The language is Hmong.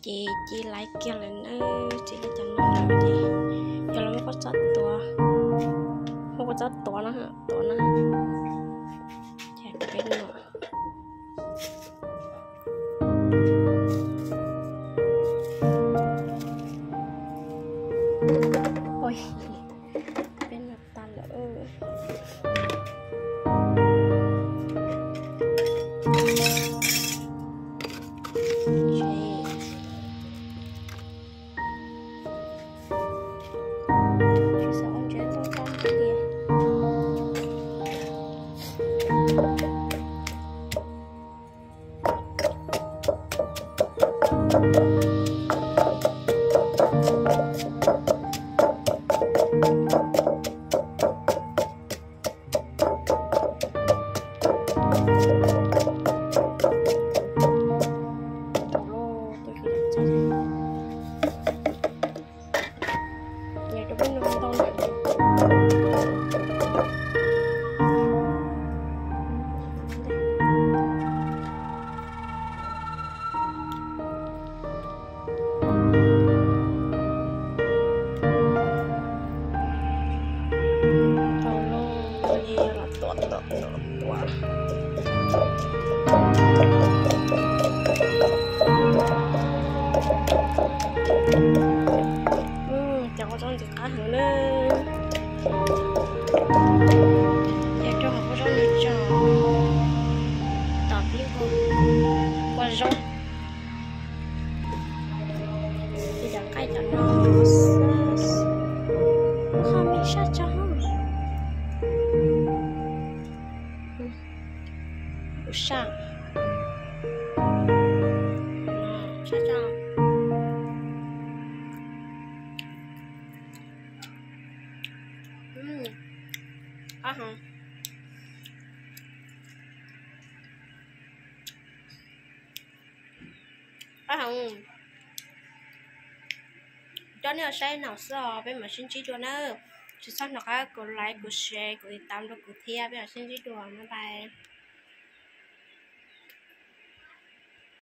Ces ci laiv kiag lawm na, tsis li cas no lawm ces yog los muab kua txob tuav, muab kua txob tuav no, tuav no, ces peb no. Peb no tas lawm. Tau lawm, los tuav, tuav, tuav, tuav. Cov kua zaub ntxim qab heev na. Ces rau hauv kua zaub no tso, tom tib kua zaub. Ces cov nqaij cov no xwb, qhov me sab tso, kuv sab, sab tso. Qab heev, qab heev. Coj nej ua saib no xwb os, peb mam sib ntsib dua na. Tsis txhob hnov qab kuv like, kuv share, kuv tiv tam rau kuv thiab, peb mam sib ntsib dua, bye bye.